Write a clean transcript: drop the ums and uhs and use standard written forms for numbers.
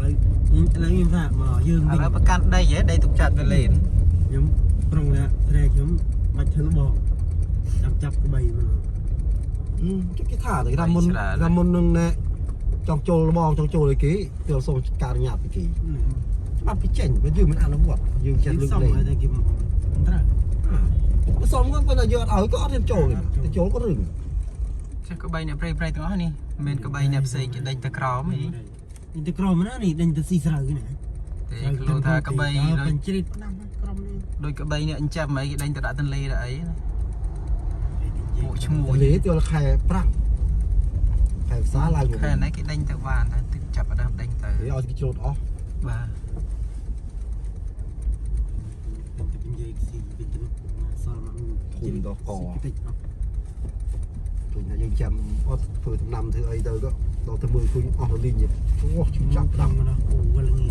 ឡូវឥឡូវខ្ញុំថាមកយើង ឥ វិញ ឡូវប្រកាន់ដីហ៎ដីទុកចាត់ទៅលេន ខ្ញុំប្រុងថាស្រែខ្ញុំបាច់ធ្វើលបងចាំចាប់ក្បីមក ជិះគេថាតែគេថាមុនថាមុននឹងណែចង់ចូលលបងចង់ចូលអីគេទៅសូមការអនុញ្ញាតពីគេច្បាប់គេចេញបើយើងមិនអនុវត្តយើងចេះលើក សុំ លែង ឲ្យតែគេត្រូវ បើសុំគាត់គាត់ថាយើងអត់ឲ្យក៏អត់ហ៊ានចូលទេទៅចូលក៏រឹង ចេះក្បីអ្នកព្រៃព្រៃទាំងអស់នេះមិនមែនក្បីអ្នកផ្សេងគេដេញទៅក្រោមហី នេះទៅក្រមណានេះដេញទៅស៊ីស្រូវណា ទេខ្លួនថាក្បីដូច បញ្ជ្រីតណាស់ក្រមនេះ ដូចក្បីអ្នកចិញ្ចឹមអីគេដេញទៅដាក់ទន្លេទៅអីណាពួកឈ្មោះ លេទៅខែប្រាំងខែផ្សារឡើង ខែនេះគេដេញទៅបានតែទឹកចាប់ដើមដេញទៅ គេឲ្យគេច្រូតអស់ បាទ ទៅនិយាយស៊ីវិញទៅសល់មកតិចអត់ ជួយថាយើងចាំអត់ធ្វើដំណាំធ្វើអីទៅក៏ដល់ទៅមើលឃើញអស់រលីងអូចាប់ដាំ ណាអូវលងី